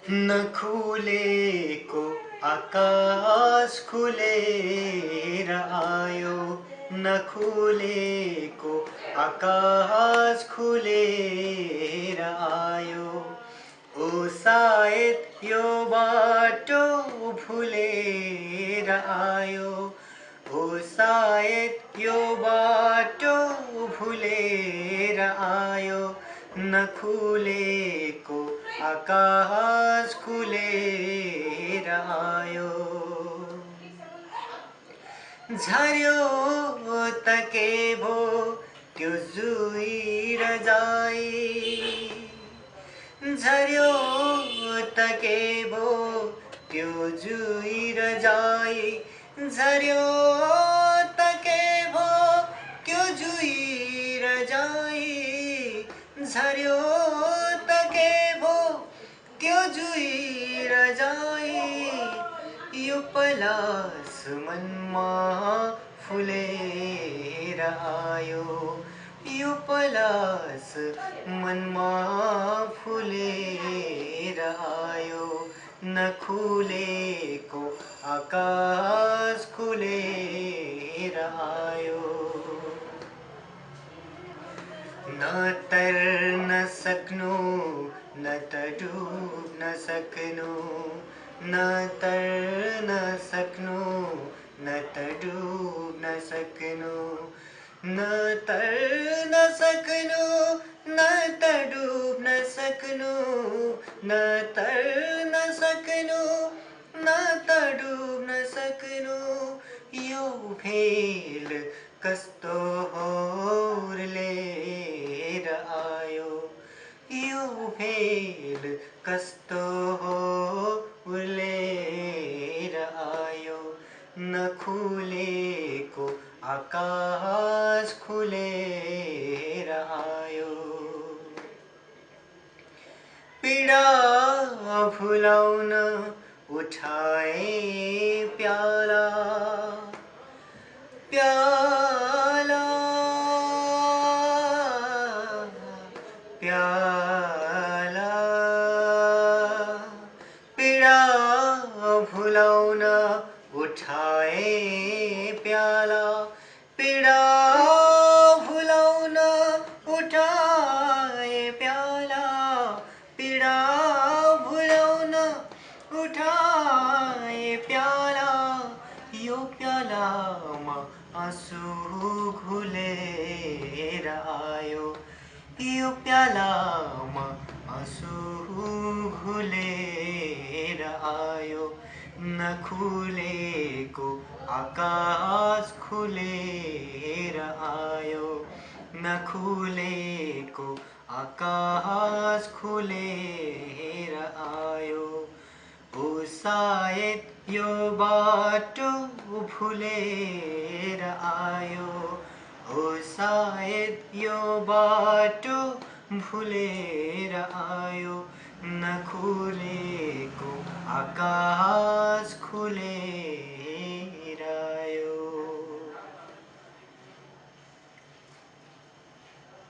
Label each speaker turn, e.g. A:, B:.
A: नखुलेको आकाश खुलेर आयो, नखुलेको आकाश खुलेर आयो। ओ सायद यो बाटो भुलेर आयो, ओ सायद यो बाटो भुलेर आयो। नखुलेको आकाश खुलेर आयो। झर्यो त के भो त्यो जुइर जाई, झर्यो त के भो त्यो जुइर जाई, झर्यो त के भो त्यो जुइर जाई, झर्यो त के भो त्यो जुइर जाई। यो पलास मनमा फुलेर आयो, यो पलास मनमा फुलेर आयो। नखुलेको आकाश खुलेर आयो। न तर्न सक्नु न त डुब्न सक्नु, न तर्न सक्नु न त डुब्न सक्नु, न तर्न सक्नु न त डुब्न सक्नु, न तर्न सक्नु न त डुब्न सक्नु। यो भेल कस्तो लिएर आयो, यो भेल कस्तो लिएर आयो। नखुलेको आकाश खुलेर आयो। पीडा भुलाउन उठाए प्याला, प्याला प्याला। पीडा भुलाउन उठाए प्याला, पीडा भुलाउन उठाए प्याला, पीडा भुलाउन उठाए प्याला। यो प्यालामा आँसु घुलेर आयो, यो प्यालामा आँसु घुलेर आयो। नखुलेको आकाश खुलेर आयो, नखुलेको आकाश खुलेर आयो। ओ सायद यो बाटो भुलेर आयो, ओ सायद यो बाटो भुलेर आयो। नखुलेको आकाश खुलेर